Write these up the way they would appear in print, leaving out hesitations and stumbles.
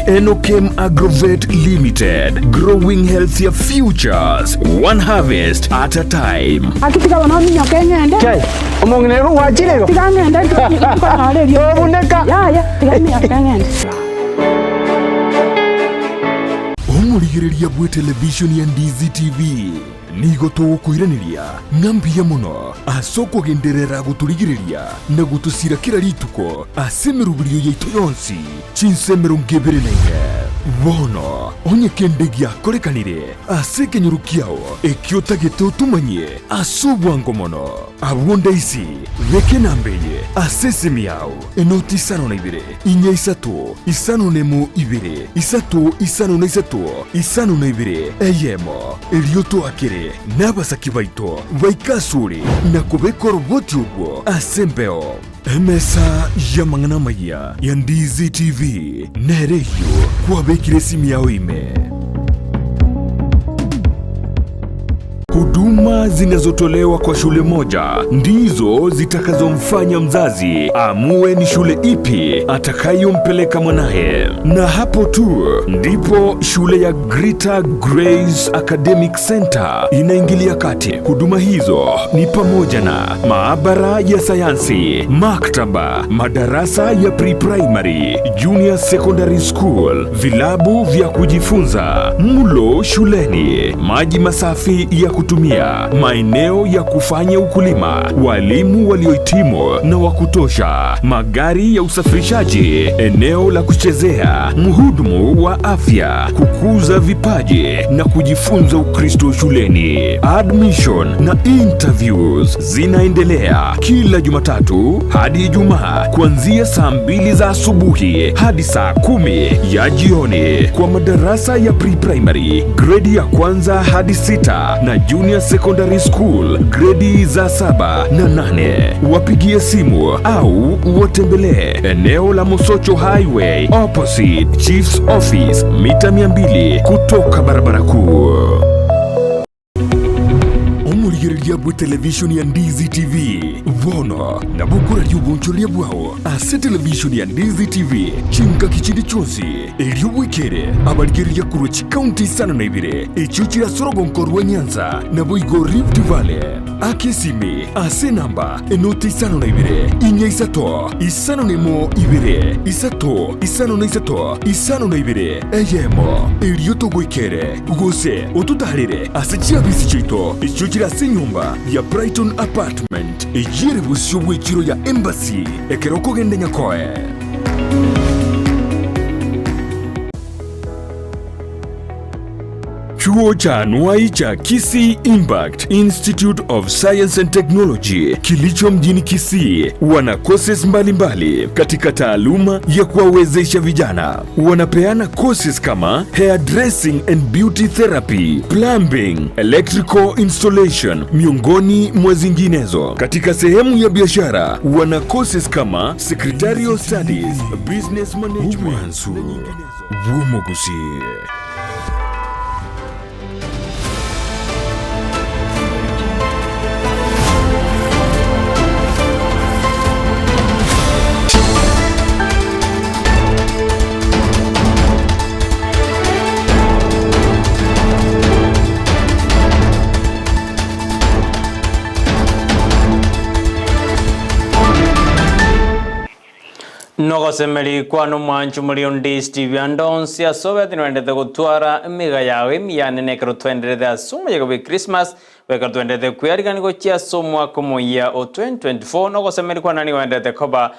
Enokem Agrovet Limited, growing healthier futures, one harvest at a time. Gaki tiga bono ominyoke ng'ende. Kai, omong'ina ere gwachire igo? Tiga ng'ende nkonyore eriogi. Tobuneka. Yaya, tiga minyoke ng'ende. Omorigereria bw'etelevishoni ya Ndizi TV nigo togokoiraneria ng'a mbuya mono ase okogenderera gotorigereria na gotosira kera rituko ase emeroberio yaito yonsi chinsa 24. Bono onye kende giakorekanire ase ekenyoro kiao ekio otagete otomanyie ase obwango mono, abwo ndaisi beka enamba eye ase esimi yao, enoti isano na ibere, inya isato, isano nemo ibere, isato isano na isato, isano na ibere, eyemo. Erio toakere nabasaki baito baike asore na kobeka oroboti orwo ase embeo. Emesa y'amang'ana amayia ya Ndizi TV nere eyio kwabekire esimi yao ime. Huduma zinazotolewa kwa shule moja ndizo zitakazomfanya mzazi aamue ni shule ipi atakayompeleka mwanaye, na hapo tu ndipo shule ya Greater Grace Academic Center inaingilia kati. Huduma hizo ni pamoja na maabara ya sayansi, maktaba, madarasa ya pre-primary, junior secondary school, vilabu vya kujifunza, mlo shuleni, maji masafi ya kutumia, maeneo ya kufanya ukulima, walimu waliohitimu na wa kutosha, magari ya usafirishaji, eneo la kuchezea, mhudumu wa afya, kukuza vipaji na kujifunza Ukristo shuleni. Admission na interviews zinaendelea kila Jumatatu hadi Ijumaa kuanzia saa 2 za asubuhi hadi saa 10 ya jioni kwa madarasa ya pre-primary, gredi ya kwanza hadi 6 na junior secondary school gredi za 7 na 8. Wapigie simu au watembelee eneo la Mosocho Highway opposite Chief's Office, mita 200 kutoka barabara kuu. Omorigereria bwe televishoni ya Ndizi TV bono nabo okoraria obonchoreria bwao ase televishoni ya Ndizi TV chingaki chinde chionsi erio bwekere abarigereria korwa chikaunti isano na ibere echio chire ase orogonko rwa Nyanza naboigo Rift Valley. Aka esimi ase enamba enoti isano na ibere, inya isato, isano na emo ibere, isato, isano na isato, isano na ibere, eyemo, erio togoikere, gose ototaarere ase chiabisi chiaito echio chire ase enyomba ya Brighton Apartment, eyio ere bosio bw'echiro ya Embassy ekero okogenda Nyakoe. Chuo cha anuai cha Kisii Impact Institute of Science and Technology kilicho mjini Kisii wana courses mbalimbali katika taaluma ya kuwawezesha vijana. Wanapeana courses kama hairdressing and beauty therapy, plumbing, electrical installation miongoni mwa zinginezo. Katika sehemu ya biashara wana courses kama secretarial studies, business management na nyinginezo. Bw'omogusii. Nogosemeria kwane omwancho more onde Steve ande onsi ase obete nogendete gotwara emiga yao emiya nene ekero twaenderete ase omoyega bwe Christmas ekero twaenderete kwearigania gochia ase omwaka omoyia o 2024 nogosemeria kwane nigo oenderete koba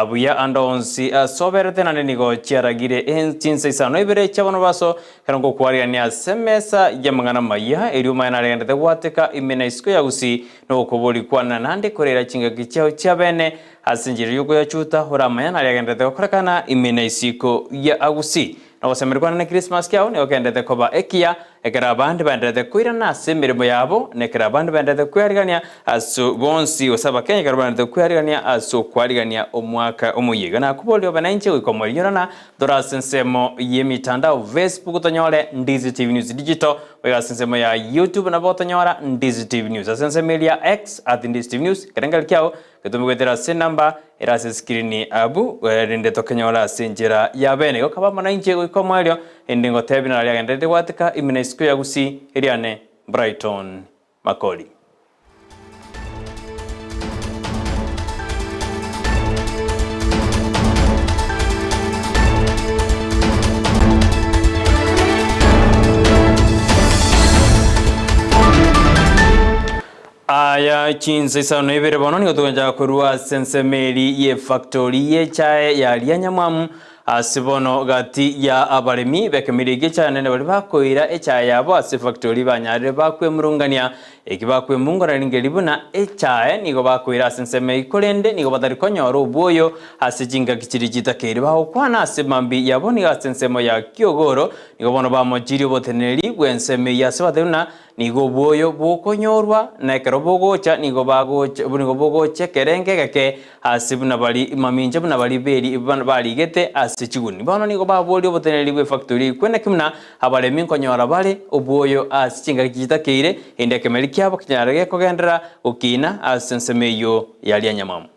buya ande onsi ase oberete naende nigo chiaragire chinsa isano ibere chiabono baso ekero ngokwarigania ase emesa y'amang'ana amayia erio omanye naregendete gwateka ime na isiko ya gusii nogokoboria kwane naende korera chingaki chiao chiabene Ase enchera y'okoyachuta oramanye naria agenderete gokorekana ime na isiko ya Agusii. Na ogosemeria kwane na Christmas kiao nigo kenderete koba ekiya, ekero abande baenderete koirana ase emeremo yabo, na ekero abande baenderete kwearigania ase bonsi, gose Abakenya ekero baenderete kwearigania ase okwarigania omwaka omoyia. Iga nakoboria obe nainche goika omorinyorana, tore ase ensemo y'emitandao, Facebook tonyore Ndizi TV News Digital, Goika ase ensemo ya YouTube nabo otonyora Ndizi TV News. Ase ensemo eria ya X, at Ndizi TV News, ekerengerio kiao. Getome goetera ase enamba ere ase eskirini abwo, erinde tokenyore ase enchera ya bene. Gokaba amo nainche goika omoerio, erinde ngotebie nararia agendererete gwateka ime na isiko ya Gusii, eriane Brighton Makori. Aya chinsa isano na ibere bono nigo togenchaka korwa ase ensemo eri y'efactori y'echae ya Rianyamwamu ase bono gati ya abaremi b'ekemiri gi'echae naende baria bakoira echae yabo ase efactori banyarire bakwemurungania eki bakwemungorania ringeri buna echae nigo bakoira ase ensemo eye korende nigo batari konyora obwoyo ase chingaki chiria chitakeire bagokwana ase mambi yabo nigo ase ensemo ya Kiogoro nigo bono bamochirie oboteneneri bw'ensemo eyio ase batari buna Nigo obwoyo bokonyorwa, na ekero bogocha nigo bagocha nigo bogocha ekerengo egeke ase buna bari mamincha buna baria beri barigete ase chiguni. Bono nigo baboria oboteneneri bw'efactory kwene ki buna abaremi nkonyora bare obwoyo ase chingaki chitakeire, erinde ekemeri kiabo kinyare gekogenderera gokina ase ensemo eyio yaria nyamamu.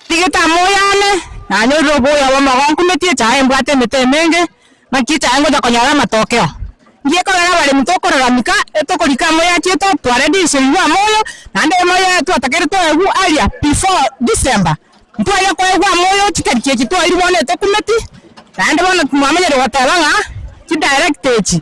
Tigete amoyo ane, nanyorire oboyo bw'amagogo nkumetie echaye embwate emete emenge, naki echaye ngocha konyora amatokeo. Ngiye kogera abaremi tokororamika, etokorika amoyo achiete twaredisirigwe amoyo, naende amoyo aya twatakeire toegwe aria before December, ntwanya koegwa amoyo chitariki echi twairwe bono etokumeti, naende bono mwamenyire goteba ng'a chidirector echi,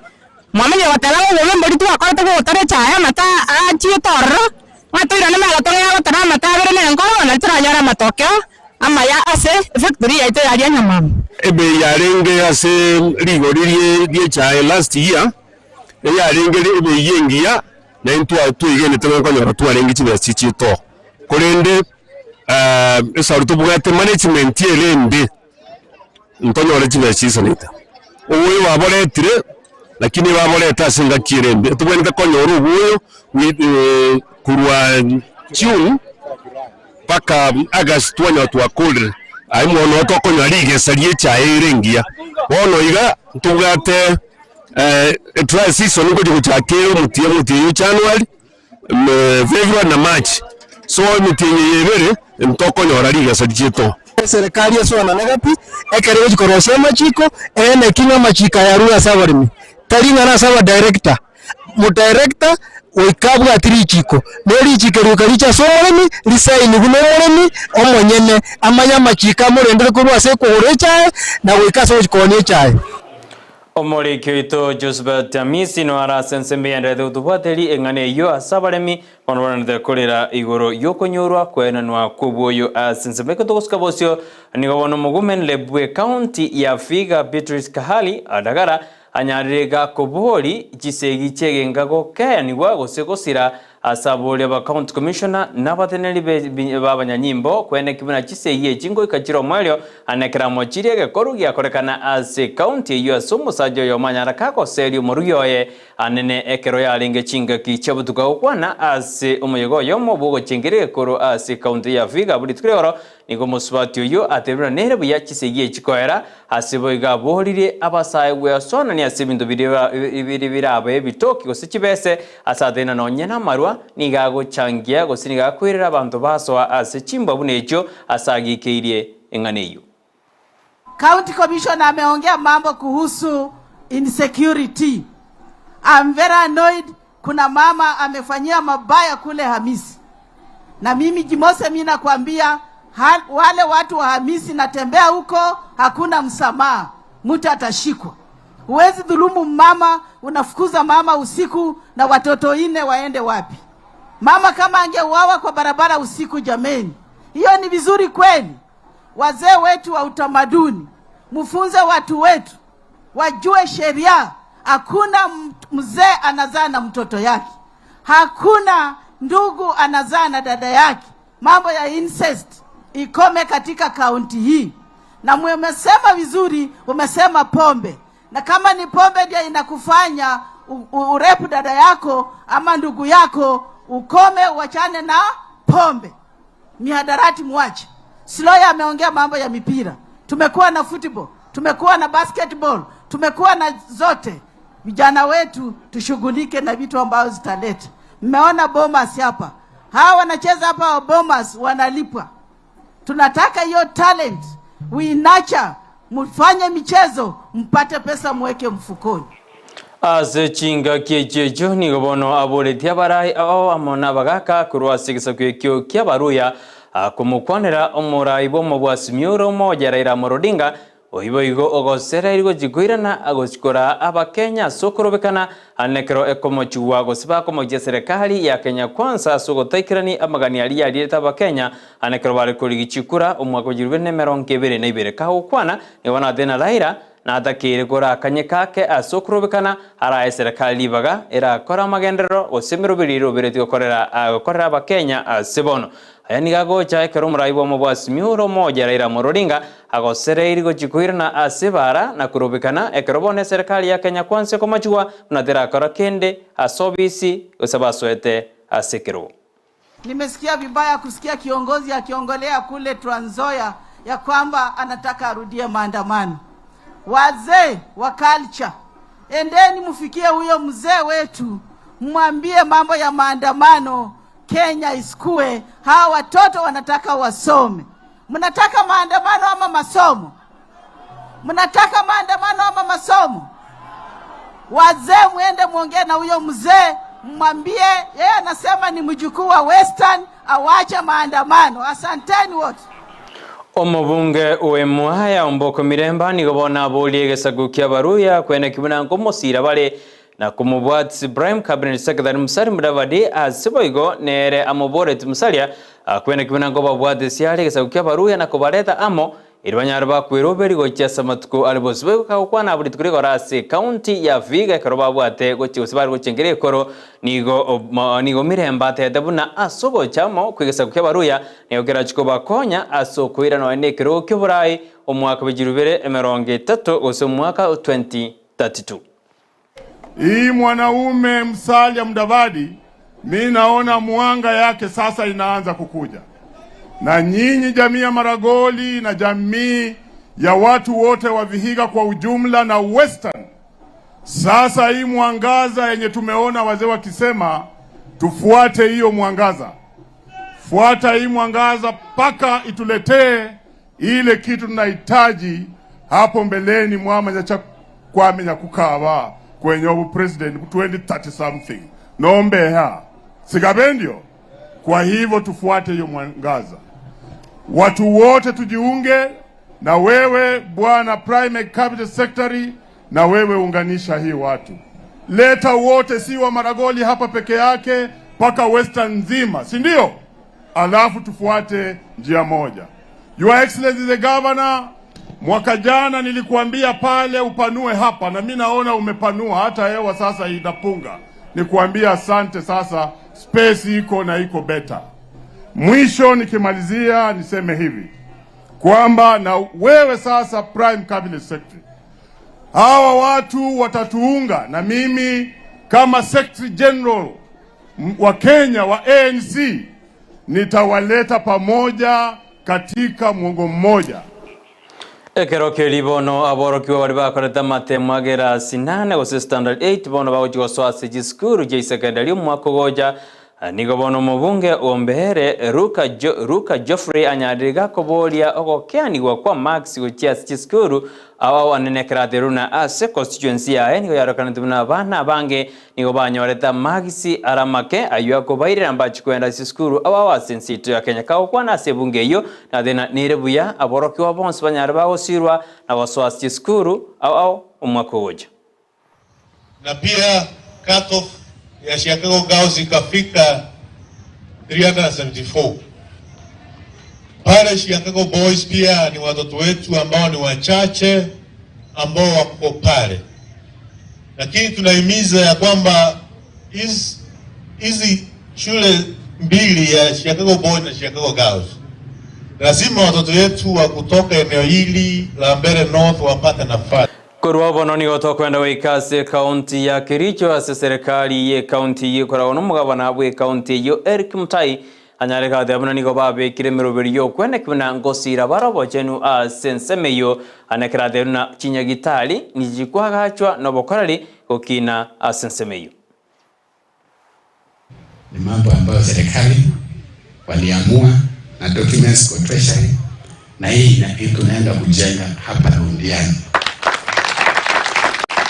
mwamenyire goteba ng'a obobe mbori twakorete bogotara echaye amate achiete ororo. Ng'a toirane magega tong'ee gotara amato abere na enkoro, na toranyore amatokeo amaya ase efactory yaito yaria nyamama. Ebei yarenge ase rigori ri'echae last year, eyarenge ebei engiya, na intwe twegenete ng'a nkonyora twarenge chibesa chiaito. Korende esauri tobwate management ere embe. Ntonyore chibesa chiisanete. Oboyo baboretire, lakini baborete ase engaki ere embe. Tobwenerete konyora oboyo korwa June mpaka August twanyora twakorire, aye mono noo tokonyora rigesa ria echae ere engiya. Bono iga ntobwate dry season ngochia gochaka ere omotienyi omotienyi o January, February na March. So emetienyi eye ebere ntokonyora rigesa riaito. Eserekari esoanane gati, ekero egochia korosia amachiko, eeneki ng'a amachiko aya arure ase abaremi, tari ng'a nase abadirector. Modirector goika abwati richiko, na erichiko eri goika riche ase omoremi, risaini buna omoremi omonyene, amanye amachiko amorendere korwa ase ekogora echae, na goika ase ogochia koonia echae. Omoriki oito Josephat Amisi noyo are ase ensemo eyenderete gotobwateria eng'ana eyio ase abaremi bono barenderete korera igoro y'okonyorwa kwenanwa kw'obwoyo ase ensemo eke togosuka bosio nigo bono omogumenere bw'ecounty ya Vihiga Beatrice Kahali Adagara anyarire gakobori chisegi chi'egenka gokeanigwa gose gosira Ase aboria ba County Commissioner na abateneneri b'abanyanyimbo kweneki buna chisegi echi ngoika chire omoerio ane ekeramo chiria egekoru giakorekana ase ecounty eyio ase omosacha oyomo anyara kagoseria omorugi oye anene ekero yarenge chingaki chia botuko agokwana ase omoyega oyomo bw'ogochengera egekoro ase ecounty ya Vihiga abwo rituko ri'igoro Nigo omosubati oyio atebirie buna nere buya chisegi echi koera, ase boigo aboririe abasae gwesoanania ase ebinto biria biri birabe ebitoki gose chibese, ase atari na nonye namarwa, nigo agochangia gose nigo akoirera abanto basoa ase chimbwa buna echio ase agikeirie eng'ana eyio. County Commissioner ameongea mambo kuhusu insecurity. I'm very annoyed kuna mama amefanyia mabaya kule Hamisi. Na mimi Jimose mimi nakwambia wale watu wa Hamisi natembea huko hakuna msamaha, mtu atashikwa. Huwezi dhulumu mama, unafukuza mama usiku na watoto ine waende wapi? Mama kama angeuawa kwa barabara usiku, jameni, hiyo ni vizuri kweli? Wazee wetu wa utamaduni, mfunze watu wetu wajue sheria. Hakuna mzee anazaa na mtoto yake, hakuna ndugu anazaa na dada yake. Mambo ya incest ikome katika kaunti hii. Na umesema vizuri, umesema pombe, na kama ni pombe ndio inakufanya urepu dada yako ama ndugu yako, ukome, uachane na pombe, mihadarati muache. Siloya ameongea mambo ya mipira, tumekuwa na football, tumekuwa na basketball, tumekuwa na zote. Vijana wetu tushughulike na vitu ambazo zitaleta. Mmeona Bomas hapa, hawa wanacheza hapa wa Bomas wanalipwa. Tunataka hiyo talent we nurture, mfanye michezo mpate pesa muweke mfukoni. Ase chingaki echio echio nigo bono aboretie abarai ao amo nabagaaka korwa ase egesaku ekio ki'Abaluya, akomokwanera omorai bw'omobwasi mioro omoja Raila Amolo Odinga, Oyio boigo ogosereiri gochia koirana agochia koraa Abakenya ase okorobekana ande nekero ekomochigwa gose bakomochia eserekari ya Kenya Kwanza ase ogotaikerani amagani aria yarierete Abakenya ande ekero bare korigia chikura omwaka bwa chilifu bibere na emerongo ebere na ibere. Kagokwana nigo bono atebire na Raila natakeire korakanye kake ase okorobekana arae eserekari ribaga erakore amagenderero gose emeroberi eroberetie gokorera gokorera Abakenya ase bono. Aya nigo agocha ekero omorai bw'omobwasi mioro omoja Raila Amolo Odinga agosereiri gochia koirana ase ebaara na korobekana ekero bono eserekari ya Kenya Kwanza ekomachigwa buna terakora kende ase obisi gose basoete ase ekerogo. Nimesikia vibaya kusikia kiongozi akiongolea kule Trans Nzoia ya kwamba anataka arudie maandamano. Wazee wa culture, endeni mfikie huyo mzee wetu, mwambie mambo ya maandamano Kenya isikue. Hawa watoto wanataka wasome. Mnataka maandamano ama masomo? Mnataka maandamano ama masomo? Wazee mwende mwongee na huyo mzee, mwambie yeye anasema ni mjukuu wa Western, awache maandamano. Asanteni wote. Omobunge o Mwaya Omboko Miremba nigo bono aborie egesaku ki'Abaluya kweneki buna nkomosira bare Na komobwatisia Prime Cabinet Secretary Musalia Mudavadi ase boigo nere amoboretie Musalia akwene buna nkobabwatisia are egesaku ki'Abaluya na kobareta amo erio banyare bakweroberi gochia ase amatuko are bosio. Boigo kagokwana abwo rituko rigoro ase ekaunti ya Vihiga ekero babwate gochia gose bare gochengera ekoro nigo nigo Mirembe atebete buna ase ogocha amo kw'egesaku ki'Abaluya nigo kerachie kobakonya ase okoira nonya nekerogo ki'oborai omwaka bw'echirubere 30 gose omwaka o 2032. Hii mwanaume Musalia Mudavadi, mi naona mwanga yake sasa inaanza kukuja, na nyinyi jamii ya Maragoli na jamii ya watu wote wa Vihiga kwa ujumla na Western, sasa hii mwangaza yenye tumeona wazee wakisema tufuate hiyo mwangaza, fuata hii mwangaza mpaka ituletee ile kitu tunahitaji hapo mbeleni mwamanya cha kwamenya kukaba kwenye obu president 2030 something nombeha sigabendio. Kwa hivyo tufuate hiyo mwangaza, watu wote tujiunge na wewe bwana Prime Cabinet Secretary, na wewe unganisha hii watu, leta wote, si wa Maragoli hapa peke yake, mpaka Western nzima, si ndio? Alafu tufuate njia moja. Your Excellency the Governor, mwaka jana nilikuambia pale upanue hapa, na mi naona umepanua, hata hewa sasa inapunga. Nikuambia asante, sasa space iko na iko better. Mwisho nikimalizia niseme hivi kwamba na wewe sasa Prime Cabinet Secretary, hawa watu watatuunga, na mimi kama Secretary General wa Kenya wa ANC nitawaleta pamoja katika mwongo mmoja. Ekero keria bono aborokigwa baria bakorete amatemo a gerasi nane gose standard eight bono bagochia gosoa ase chisukuru chia isekendari omwaka ogocha. Nigo bono omobunge o Mbeere Luka Luka Geoffrey anyarire gakoboria ogokeanigwa kwa marks gochia ase chisukuru ao ao anene ekero aterwe buna ase constituency yaye nigo yarokanete buna abana abange nigo banyorete amagisi are amake ayio akobairera mbachie koenda ase chisukuru ao ao ase ense yaito ya Kenya. Kagokwana ase ebunge eyio nathena nere buya aborokigwa bonsi banyare bagosirwa na gosoa ase chisukuru ao ao omwaka ogocha. Na pia cut off ya Siakago Girls ikafika 374. Pale Siakago Boys pia ni watoto wetu ambao ni wachache ambao wako pale, lakini tunahimiza ya kwamba hizi shule mbili ya Siakago Boys na Siakago Girls lazima watoto wetu wa kutoka eneo hili la Mbeere North wapate nafasi. Korwa bono nigo tokwenda goika ase ekaunti ya Kericho ase eserekari y'ekaunti eyio ekoragwa nomogabana bw'ekaunti eyio Eric Mutai anyare goteba buna nigo babekire emeroberi y'okweneki buna ngosiira bare obochenu ase ensemo eyio ane keratebi buna chinyagitari nichikwagachwa nobokoreri gokina ase ensemo eyio. Ni mambo ambayo serikali waliamua na documents kwa treasury na hii tunaenda kujenga hapa Londiani.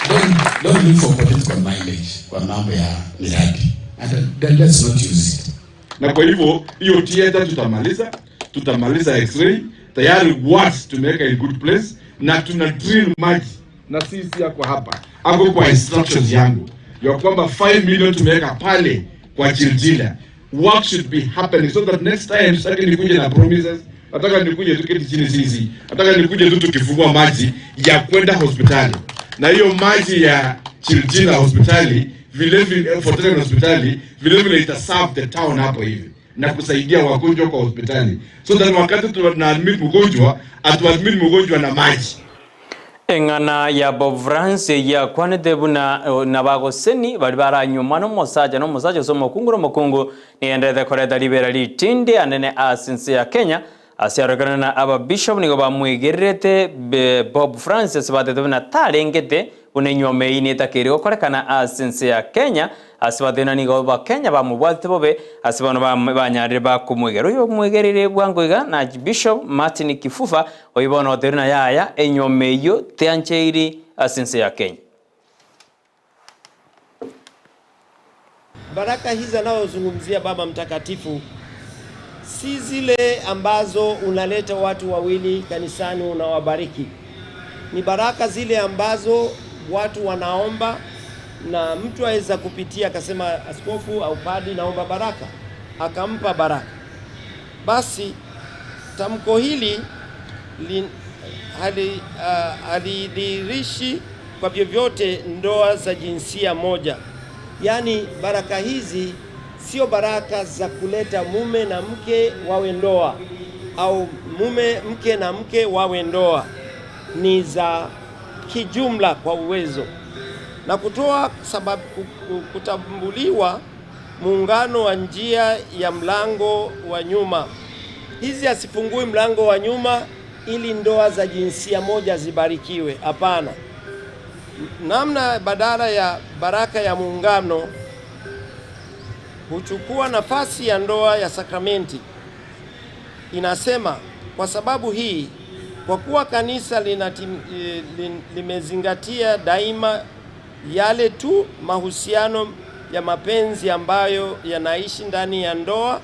Don't, don't look for political mileage kwa mambo ya miradi. And let's not use it. Na kwa hivyo hiyo theater tutamaliza, tutamaliza x-ray tayari, wards tumeweka in good place, na tuna drill maji na sisi yako hapa ako kwa instructions yangu ya kwamba 5 million tumeweka pale kwa Chiljila. Work should be happening so that next time sitaki nikuje na promises, nataka nikuje tuketi chini sisi, nataka nikuje tu tukifungua maji ya kwenda hospitali, na hiyo maji ya Chiljila hospitali vile vile Fort hospitali vile vile ita serve the town hapo hivi na kusaidia wagonjwa kwa hospitali, so that wakati tuna admit mgonjwa atuadmit mgonjwa na maji. Eng'ana ya Bob Francis yakwanete buna na bagoseni bari baranyuma n'omosacha n'omosacha ase omokungu na omokungu nienderete koreta ribera ritindi anene ase ense ya Kenya ase arorekana na ababishop nigo bamwegererete Bob Francis batete buna tarengete buna enyuoma eyio netakeri gokorekana ase ense ya Kenya ase batete buna nigo abakenya bamobwatete bobe ase bono banyarire bakomwegera. Oyo omwegerire bwango iga na Archbishop Martin Kifufa oyio bono otebire buna yaya enyuoma eyio teancheiri ase ense ya Kenya. Baraka hizi anayozungumzia Baba Mtakatifu si zile ambazo unaleta watu wawili kanisani unawabariki. Ni baraka zile ambazo watu wanaomba na mtu aweza kupitia akasema, askofu au padi, naomba baraka, akampa baraka. Basi tamko hili halidhihirishi kwa vyovyote ndoa za jinsia moja. Yaani baraka hizi sio baraka za kuleta mume na mke wawe ndoa au mume mke na mke wawe ndoa, ni za kijumla kwa uwezo na kutoa sababu kutambuliwa muungano wa njia ya mlango wa nyuma. Hizi hasifungui mlango wa nyuma ili ndoa za jinsia moja zibarikiwe, hapana. Namna badala ya baraka ya muungano huchukua nafasi ya ndoa ya sakramenti. Inasema kwa sababu hii, kwa kuwa kanisa limezingatia daima yale tu mahusiano ya mapenzi ambayo yanaishi ndani ya ndoa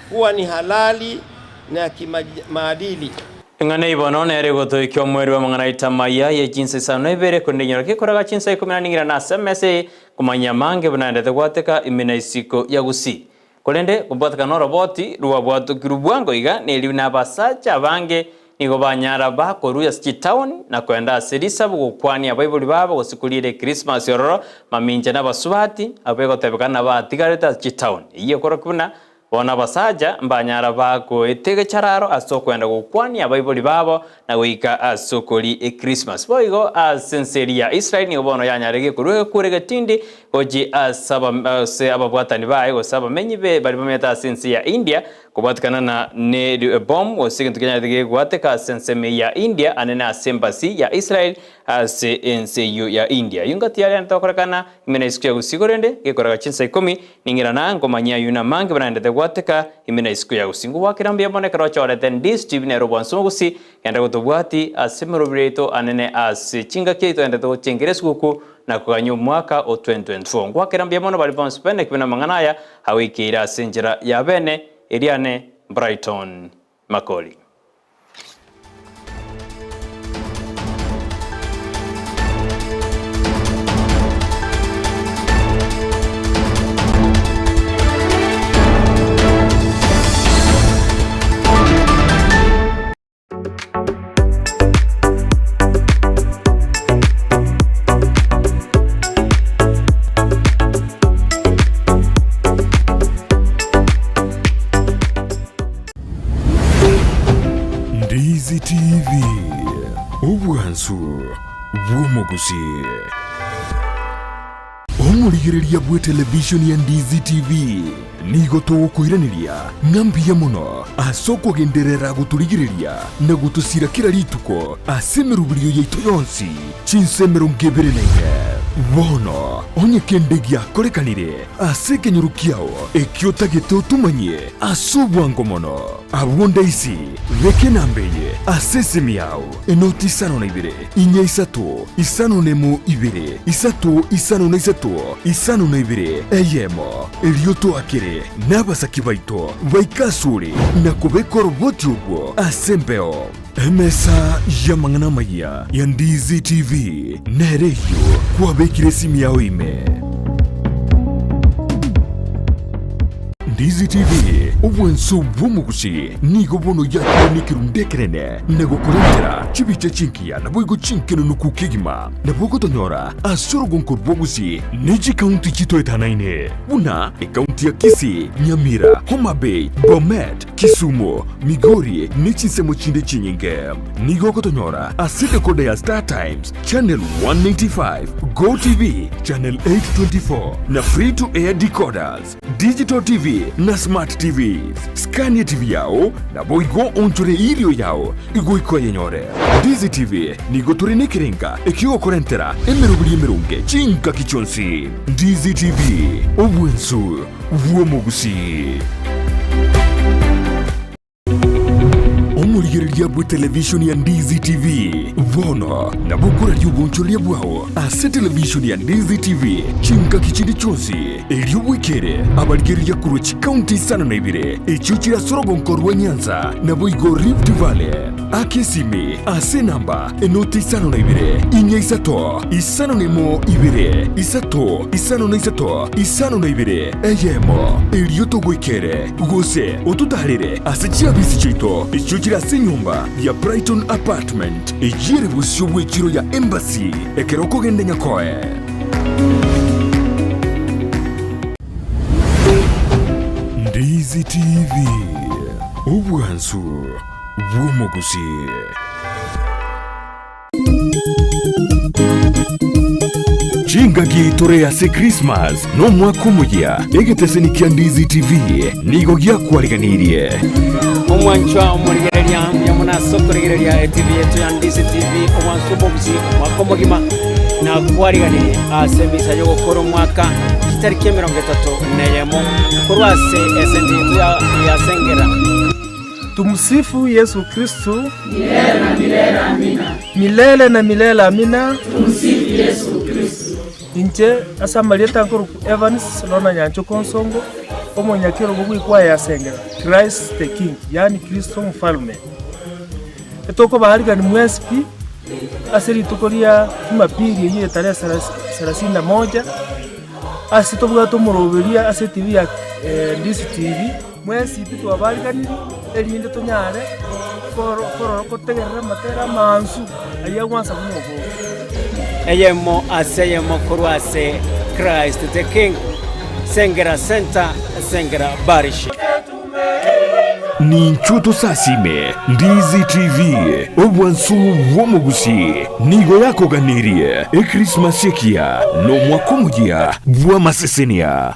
kuwa ni halali na kimaadili. Eng'ana ibono nere gotoikia omweri wa amang'ana aito amaya ye chinsa isano na ibere korende inyora gekoraga chinsa ikomi na ning'ira na ase emesa komanya amange buna naendete gwateka ime na isiko ya Gusii. Korende kobwatekana na oroboti rwabwatokirwe bwango iga neri na abasacha abange nigo banyara bakorwa ase chitaoni na koenda ase risabu gokwania abaibori babo gose koriera ekrismasi ororo mamincha na abasubati abwo egotebekana nabo batigarete ase chitaoni. Eyio ekorokia buna Bono abasacha mbanyara bagoeta egechararo ase okwenda gokwania abaibori babo na goika ase okoria Ekrismasi. Boigo ase ense eria ya Israeli nigo bono yanyare gekorua egekuro egetindi gochia ase ase ababwatani baye gose abamenyi be baria bamenyete ase ense ya India kobwatikana na ne ebomu gose egento kenyarete gegwateka ase ensemo ya India ane nase embassy ya Israel ase ense eyio ya India. Eyio ngati yarentete gokorekana ime na isiko ya gusii korende gekoraga chinsa ikomi ning'irana nkomanyia ayio namange buna gwateka ime na isiko ya gusii. Ngobwakera mbuya mono ekero ochorete Ndizi TV nere obwansu mogusii genda gotobwati ase emeroberi yaito anene ase chingaki yaito togendete gochengera esiguku na koganya omwaka o 2024. Ngwakera mbuya mono baria bonsi bene kebe namang'ana aya agoikeire ase enchera ya bene eriane Brighton Makori. Ndizi TV, obwansu bw'omogusii. Omorigereria bw'etelevishoni ya Ndizi TV nigo togokoiraneria ng'a mbuya mono ase okogenderera gotorigereria na gotosira kera rituko ase emeroberio yaito yonsi chinsa emerongo ebere na ine. Bono onye kende giakorekanire ase ekenyoro kiao ekio otagete otomanyie ase obwango mono, abwo ndaisi beka enamba eye ase esimi yao, enoti isano na ibere, inya isato, isano na emo ibere, isato isano na isato, isano na ibere, eyemo, erio toakere nabasaki baito baike asore na kobeka oroboti orwo ase embeo. Emesa y'amang'ana amayia ya Ndizi TV nere eyio kwabekire esimi yao ime. Ndizi TV, obwanso bw'omogusi, nigo bono yakire nekerundu ekenene na gokorentera chibicha chingiya naboigo chinkenunuku kegima. Nabo ogotonyora ase orogonko rw'obogusi ne chikaunti chitoetanaine buna ekaunti ya Kisii, Nyamira, Homa Bay, Bomet, Kisumu, Migori ne chinsemo chinde chinyinge. Nigo ogotonyora ase decoder ya Star Times, Channel 195, Go TV, Channel 824 na Free to Air decoders, Digital TV na Smart TVs. Scania TV yao naboigo onchore erio yao igoika oyenyore. Ndizi TV nigo tore nekerenga ekiogokorentera emeroberi emeronge chingaki chionsi. Ndizi TV, obwensu bw'omogusii. Omorigereria bw'etelevishoni ya Ndizi TV bono nabo okoraria obonchoreria bwao ase televishoni ya Ndizi TV chingaki chinde chionsi, erio bwekere abarigereria korwa chikaunti isano na ibere echio chire ase orogonko rwa Nyanza naboigo Rift Valley. Aka esimi ase enamba enoti isano na ibere, inya isato, isano na emo ibere, isato, isano na isato, isano na ibere, eyemo, erio togoikere, gose ototaarere ase chiabisi chiaito echio chire ase enyomba ya Brighton Apartment, eyio ere bosio bw'echiro ya Embassy, ekero okogenda Nyakoe. Ndizi TV, obwansu bw'omogusii. Chingaki tore ase Christmas na omwaka omoyia, egeteseni kia Ndizi TV nigo giakwariganirie. Omwanchwa omorigereria mbuya mono ase okorigereria etv yetu ya Ndizi TV obwansu obobisi omwaka omogima nakwariganirie ase emisa yogokora omwaka chitariki 31 korwa ase esente yetu ya ya Sengera. Tumsifu Yesu Kristu. Milele na milele amina. Milele na milele amina. Tumsifu Yesu Kristu. Inche ase amarieta nkorokwa Evans Lona Nyanchoka Onsongo, omonyakerogo bw'ekwaya ya Sengera, Christ the King, yaani Kristo Omofalme. Etokobaarigani mwensi pi ase rituko ria Jumapili eyio ya tarehe sarasini na moja, ase tobwate omoroberio ase etibi ya Ndizi TV. Mwensi pi twabariganirie, erinde tonyare korora kotegerera amatera amansu ayio agwansa buna oboke. Eyemo ase eyemo korwa ase Christ the King, Sengera Centre, Sengera Parish. Ninchwo tosasime Ndizi TV, obwansu bw'omogusii nigo yakoganirie Ekrismasi ekiya na omwaka omoyia bw'amasesenia.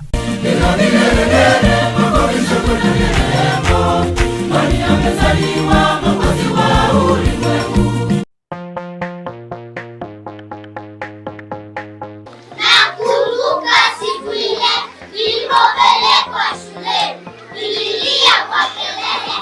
Nakumbuka siku ile nilipopelekwa shuleni, nililia kwa kelele.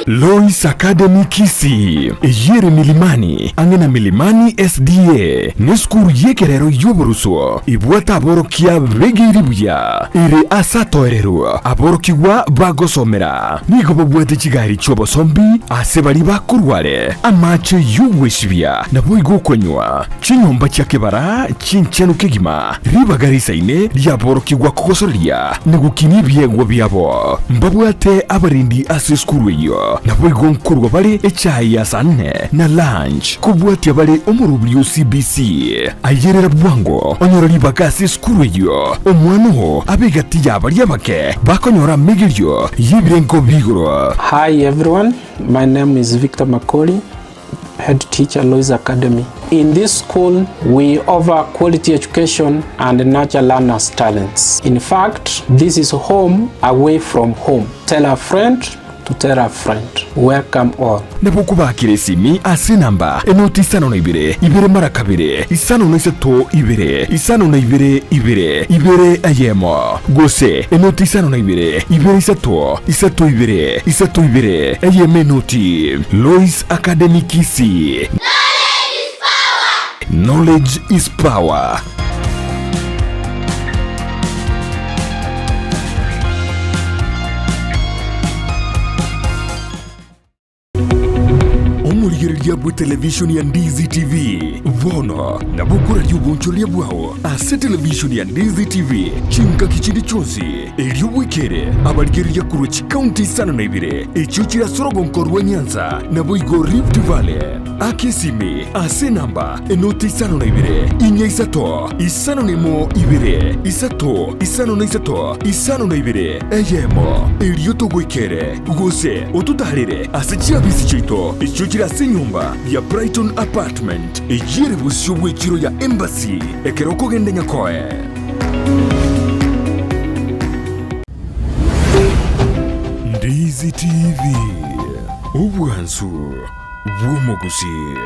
Lois Academy Kisii, eyere Milimani, ang'e na Milimani SDA, nesukuru y'ekerero y'oboruso ebwate aborokia begeire buya, ere ase atoererwe aborokigwa bagosomera. Nigo babwate chigari chi'obosombi ase baria bakorware, amache y'ogwesibia, naboigo okonywa, chinyomba chia kebara chinchenu kegima, ribaga risaine riaborokigwa kogosoreria na gokinia ebiegwa biabo. Mbabwate abarendi ase esukuru eyio, naboigo nkorwa bare echae ya saa nne na lunch, kobwatia bare omorobiri o CBC. Ayerera bwango onyore ribaga ase esukuru eyio, omwana oo abe egati ya baria abake bakonyora amegerio y'ebirengo bi'igoro. Hi everyone, my name is Victor Makori, head teacher Lois Academy. In this school, we offer quality education and nurture learners' talents. In fact, this is home away from home. Tell a friend to tell a friend. Welcome all. Nabo okobakera esimi ase enamba enoti 52 ibere mara kabere 53 ibere 52 ibere ibere eyemo gose enoti 52 ibere isato isato ibere isato ibere eyemo enoti. Lois Academy Kisii. Knowledge is power. Omorigereria bwe televishoni ya Ndizi TV bono nabo okoraria obonchoreria bwao ase televishoni ya Ndizi TV chingaki chinde chionsi erio bwekere abarigereria korwa chikaunti isano na ibere echio chire ase orogonko rwa Nyanza naboigo Rift Valley. Aka esimi ase enamba enoti 52 4 3 5 2 3 5 3 52 eyemo, erio togoikere, gose ototaarere ase chiabisi chiaito echio chire ase enyomba ya Brighton Apartment, eyio ere bosio bw'echiro ya Embassy ekero okogenda Nyakoe. Ndizi TV, obwansu bw'omogusii.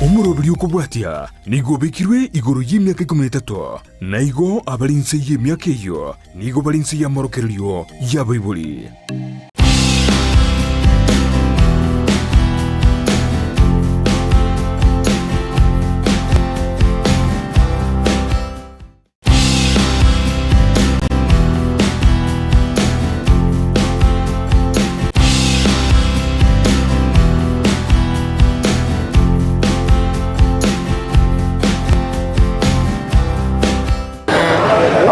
Omoroberi okobwatia nigo obekirwe igoro y'emiaka 13, na igo abare inse y'emiaka eyio nigo bare inse y'amorokererio y'abaibori.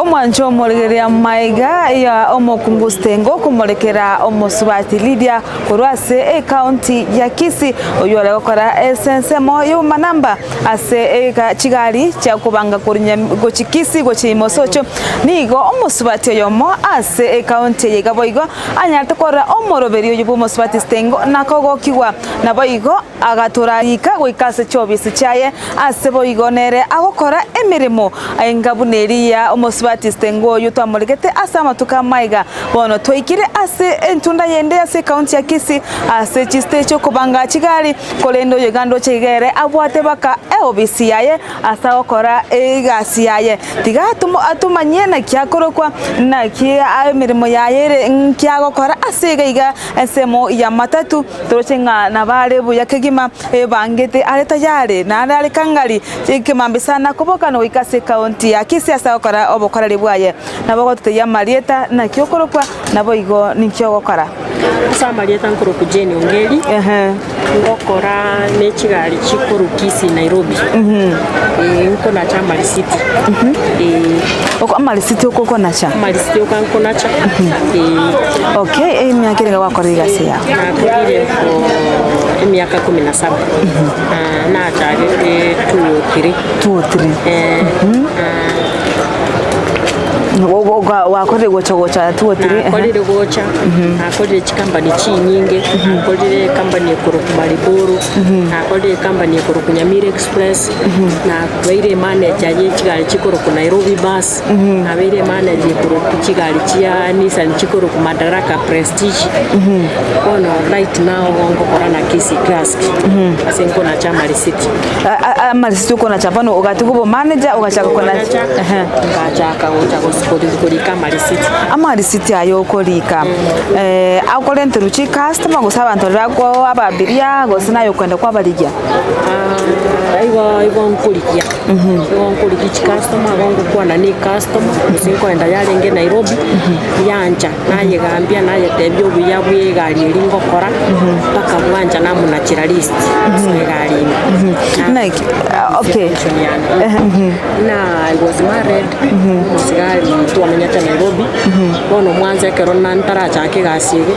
Omwancho omoregereria maiga ya omokungu Stengo okomorekera omosubati Lydia korwa ase ecounty ya Kisii oyio ore gokora ase ensemo y'obomanamba Ase chigari chiakobanga korwa gochia Kisii gochia Imosocho, nigo omosubati oyomo ase ekaunti eye iga boigo anyarete korora omoroberi oyio bw'omosubati Stengo na kogokigwa. Naboigo agatorarika goika ase chiobisi chiaye ase boigo nere agokora emeremo enga buna eria omosubati Stengo oyio twamoregete ase amatuko amaiga. Bono twaikire ase entunda yende ase ekaunti ya Kisii ase chistage okobanga chigari Korende oyoiga ndoche iga ere abwate baka eobisi yaye ase agokora egasi yaye. Tiga atomanyie naki akorokwa, naki emeremo yaye ere, nki agokora ase iga iga ensemo ya matatu. Toroche ng'a nabo are buya kegima, ebangete, are tayari, naende are kang'ari ekemambia sana koboka na goika ase ekaunti ya Kisii ase agokora obokoreri bwaye. Nabo ogototebia amarieta naki okorokwa, naboigo ninki ogokora. Ase amarieta nkorokwa Jane Ongeri, ngokora ne chigari chikorwa Kisii Nairobi, eh, nkonacha amarisiti, eh. Amarisiti oko okonacha? Amarisiti oka nkonacha, eh. Okay, emiaka erenge gwakorire egasi yao? Nakorire for emiaka kumi na saba, nachagete two o three. Two o three. Eh. Gwakorire gocha gocha tuotire. Nakorire gocha, nakorire chikampani chinyinge, nakorire ekampani ekorokwa Mariboro, nakorire ekampani ekorokwa Nyamira Express, nabeire emanager ye chigari chikorokwa Nairobi Bus, nabeire emanager ekorokwa chigari chia Nissan chikorokwa Madaraka Prestige. Bono right now igo ngokora na Kisii Classic ase nkonacha amarisiti. Amarisiti okonacha bono ogatiga obomanager ogachaka konacha. Ehe. Ngachaka gocha korika amarisiti. Amarisiti aya okorika, akorenterwa chicustomer gose abanto baria bakoa ababiria gose naye okoenda kwabarigia? Igo igo nkorigia, igo nkorigia chicustomer, igo ngokwana na ecustomer, gose nkoenda yarenge Nairobi, yancha, nayegambia nayetebia obuya bwa egari eria ngokora, mpaka bwancha namonachera list ase egari ime. Naki, okay. Pension yane. Buna I was married, omosigari twamenyete Nairobi, bono mwansa ekero na ntarachaka egasi eye,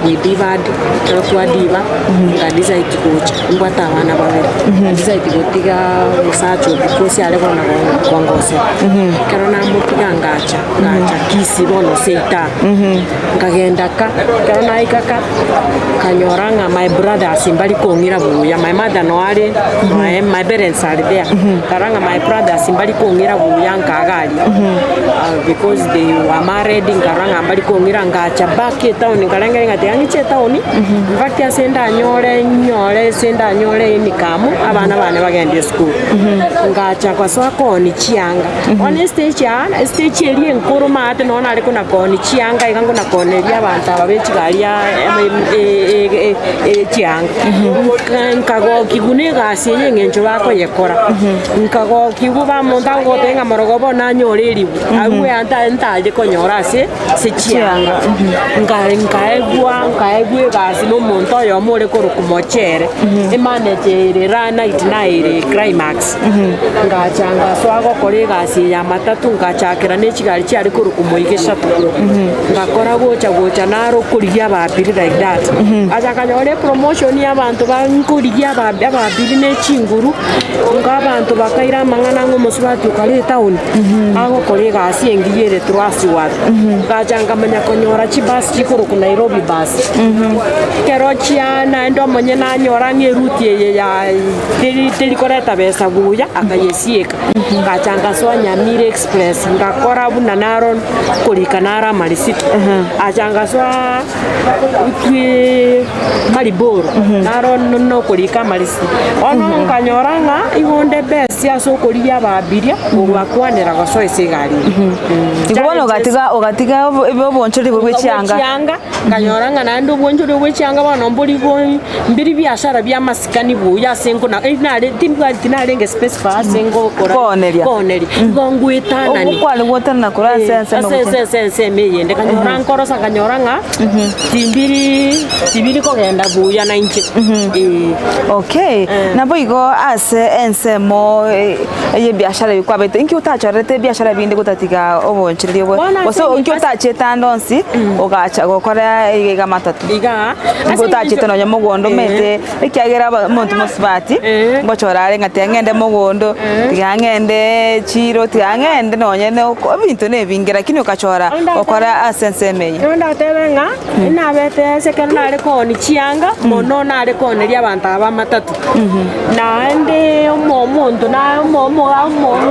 we divad, ekero twadiva, nga decide gocha, nimbwate abana babere, nga decide gotiga omosacha oyo because are bono kongosera. Ekero namotiga ngacha, ngacha Kisii bono seita, nkagenda ka, ekero naika ka, nkanyora ng'a my brothers mbari kong'ira buya, my mother no are, my my parents are there, nkarora ng'a my brothers mbari kong'ira buya nkaga aria, because they. were married nkarora ng'a mbari kong'ira ngacha back etown nkarengera ng'a tiga ng'iche etown in fact ase ndanyore nyore ase ndanyore income abana bane bagende esukuru. Ngacha gosoa koonia chianga, bono estage aa estage eria enkoro maate nonye nare kona koonia chianga iga nkona kooneria abanto aba be chigari aa chianga. Nka nkagokigwa na egasi eye eng'encho bakoyekora, nkagokigwa ba omonto agogotebia ng'a morogoba bono nanyore eribu, abwo anta ntaye konyora ase ase chianga. Nka nkaegwa nkaegwa egasi na omonto oyomo ore korokwa Mochere, emanager ere ra night naye ere Climax. Ngacha ngasoa gokora egasi eye ya matatu ngachakera ne chigari chiare korokwa Moige Shuttle. Ngakora gocha gocha naro okorigia abaabiri like that. Ngacha nkanyora epromotion ya abanto ba nkorigia aba abaabiri ne chinguru, nka abanto bakaira amang'ana ng'a omosubati okare etown, agokora egasi engiya ere trustworthy. Ngacha nkamanya konyora chibus chikorokwa Nairobi bus. Ekero chia naende omonyene nanyora ng'a eruti eye ya teri teri koreta besa buya, akayesieka. Ngacha ngasoa Nyamira Express, ngakora buna naro nkorika naro amarisiti. Acha ngasoa twi Maribor, naro nokorika amarisiti. Bono nkanyora ng'a igo onde best ase okorigia abaabiria, kobakwanera gosoa ase egari eye. Igo bono ogatiga ogatiga oboonchoreri bwe chianga. Chianga. Nkanyora ng'a naende obwanchori bwe chianga bono mbori bo mbiri biashara bi'amasikani buya ase nkona eh nare timbwati tinarenge specify ase ngokora Kooneria. kooneria. Igo ngoetanani. Okwo kware goetanana korwa ase ensemo Ase gochia. ase ase ensemo eyende. Nkanyora nkorosa nkanyora ng'a timbiri tibiri kogenda buya na inche eh. Okay, naboigo ase ensemo y'ebiashara ebi kwabete, inki otachorerete ebiashara binde gotatiga obonchereri obo? Bono ase Gose inki ase- otachete ande onsi ogacha gokora iga iga matatu? Iga, Inki ase otachete eng'encho- nonya mogondo omanyete ekiagera aba omonto mosubati ngochora are ng'a tiga ng'ende mogondo, tiga ng'ende echiro, tiga ng'ende nonye na oko ebinto na ebinge lakini okachora gokora ase ensemo eye. Ekero ndatebe ng'a nabete ase ekero nare koonia chianga, mono nare kooneria abanto aba amatatu. Naende omo omonto na omo omo omo.